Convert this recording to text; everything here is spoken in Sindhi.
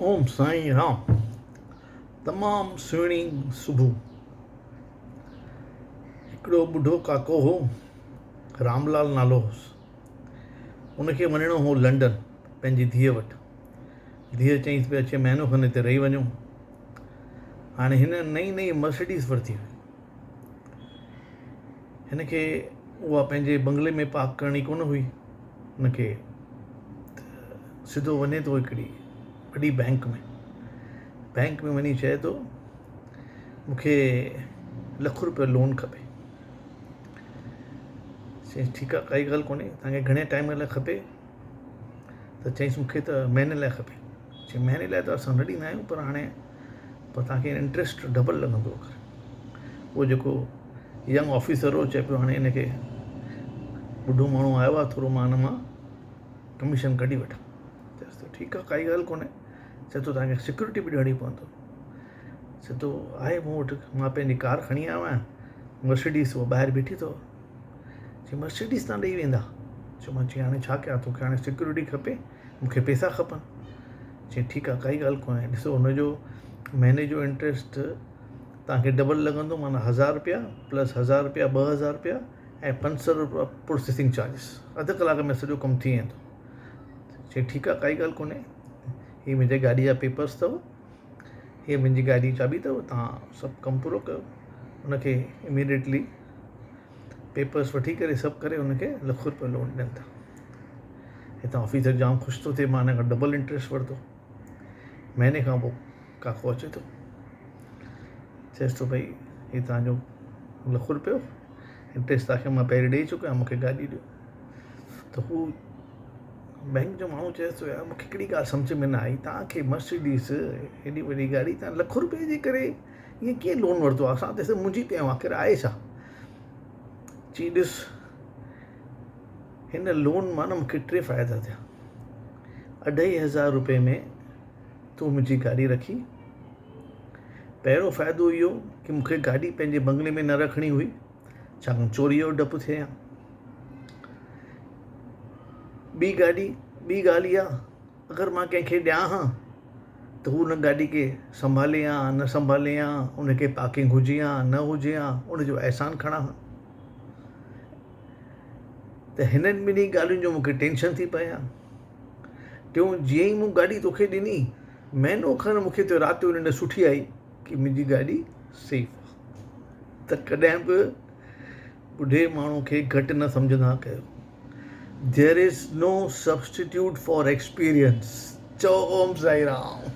اوم سائين رام تمام سهڻي صبح هڪڙو ٻڍو ڪاڪو هو رام لال نالو هوس ان کي وڃڻو هو لنڊن پنهنجي ڌيء وٽ ڌيء چيائينس پئي اچي مهينو کن هتي رهي وڃو هاڻي هن نئين نئين مرسڊيز ورتي هئي هن کي اها پنهنجي بنگلي ۾ پارڪ ڪرڻي ڪونه هئي هن کي ته سڌو وڃي ٿو هڪڙي وڏي بئنڪ ۾ بئنڪ ۾ وڃي چئي ٿو مونکي لک روپيو لون کپي چيائينس ٺيڪ آهي ڪائي ڳالهه ڪونهي توهان کي گهڻي ٽائيم لاء کپي ته چيائينس مونکي ته مهيني لاء کپي چي مهيني لاء ته اسان نه ڏيندا آهيون پر هاڻي پر توهان کي انٽريسٽ ڊبل لڳندو اهو جيڪو ينگ آفيسر هو چئي پيو هاڻي هن کي ٻڍو ماڻهو آيو آهي ٿورو مان هن مان ڪميشن ڪڍي وٺان چيس ته ٺيڪ آهي ڪائي ڳالهه ڪونهي چئي ٿو توهان کي سيڪيورٽي به ڏيڻي پوندو چئي ٿو آهي مون وٽ مان پنهنجي ڪار کڻي آيو آهيان مرسڊيز اها ٻاهر بيٺي اٿو چي مرسڊيز تان ڏيئي ويندا چيومان چي هاڻي ڇا ڪيان توکي هاڻي سيڪيورٽي کپي مونکي پئسا کپن چي ٺيڪ آهي ڪائي ڳالهه ڪونهي ڏسو هن جو مهيني جو انٽريسٽ توهان کي ڊبل لڳندو معنيٰ هزار روپيا پلس هزار روپيا 2000 روپيا ۽ 500 روپيا پروسيسنگ چارجز اڌ ڪلاڪ ۾ سڄو ڪم ٿي ويندو چي ٺيڪ آهي ڪائي ڳالهه ڪونهي هي منهنجي گاڏي جا پيپرس اٿو هي منهنجي گاڏي جي چاٻي اٿو توهان سڀ ڪم پورو ڪيو هن کي اميڊيٽلي پيپرس وٺي ڪري سڀ ڪري هن کي لک روپيا لون ڏين ٿا هتان آفيسر جام خوش ٿو ٿئي مان هن کان ڊبل انٽريسٽ ورتو مهيني کان پوء ڪاڪو اچي ٿو چيس ٿو ڀئي هي تنهنجو لک روپيو انٽريسٽ تاکي مان پهرين ڏيئي چڪو آهيان مونکي گاڏي ڏيو ته هو بينڪ جو ماڻهو چيس ٿو يار مونکي هڪڙي ڳالهه سمجهه ۾ نه آئي تانکي مرسڊيز هيڏي وڏي گاڏي تان لک روپئي جي ڪري ائين ڪيئن لون ورتو آهي اسان ته منجهي پيا آهيون آخر آهي ڇا چي ڏس هن لون مان نه مونکي ٽي فائدا ٿيا 2500 روپئي ۾ تون منهنجي گاڏي رکي پهريون فائدو اهو ڪي مونکي گاڏي پنهنجي بنگلي ۾ نه رکڻي هئي ڇاڪاڻ چوري جو ڊپ ٿئي ها ٻي گاڏي ٻي ڳالهه اها اگر مان ڪنهن کي ڏيان ها ته هو ان گاڏي کي سنڀالي ها نه سنڀالي ها ان کي پارڪنگ هجي ها نه هجي ها ان جو احسان کڻان ها ته هنن ٻنهي ڳالهين جو مونکي ٽينشن ٿي پئي ها ٽيون جيئن ئي مون گاڏي توکي ڏني مهينو کن مونکي ته رات جو ننڊ سٺي آئي ڪي منهنجي گاڏي سيف آ ته ڪڏهن به ٻڍي ماڻهو کي گهٽ نه سمجهندا ڪيو there is no substitute for experience چئو اوم سائي رام.